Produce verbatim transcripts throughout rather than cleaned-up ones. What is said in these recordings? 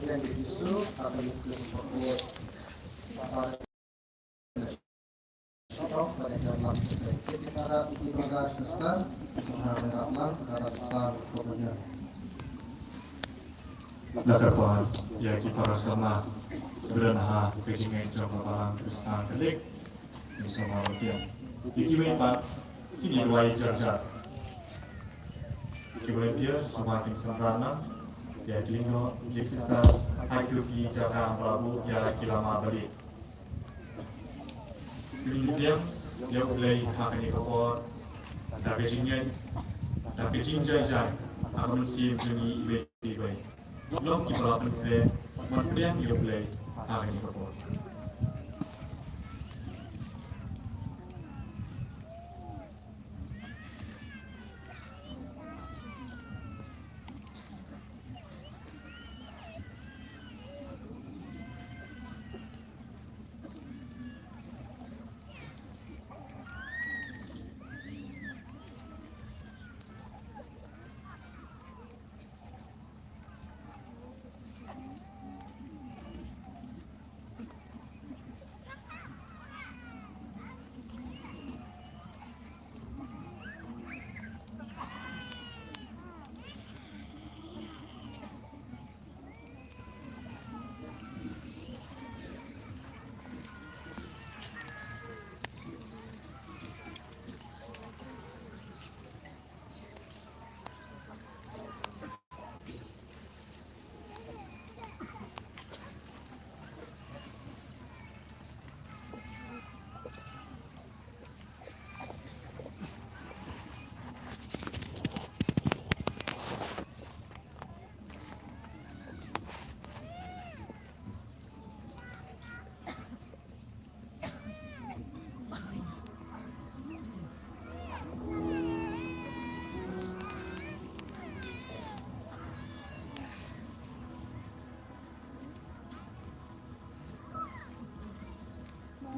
La kyrpad ïa ki para samla, bad ha ka jingngeit jong ka Balang Khristan Katholik, ngi sngewbha ban pdiang. Ïa kiwei pat, kin ïa duwai jar jar. Kiwei pat, sngewbha kin synran lang ïa ki lyngngoh, ïa ki sister, ha kito ki jaka ba la buh ïa ki lama ba lieh. Kin ïa pdiang ïa U Blei ha kane ka por, da ka jingngeit, da ka jingjai jai, ha ka mynsiem jong ngi iwei pa iwei. Long kiba la pynkhreh ban pdiang ïa U Blei ha kane ka por.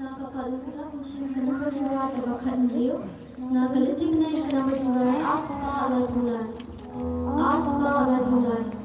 Nga ka Kalinka, pynshim ka namba jingrwai kaba khathynriew. Nga ka lynti bneng ka namba jingrwai ar spah laiphew lai. Ar spah laiphew lai.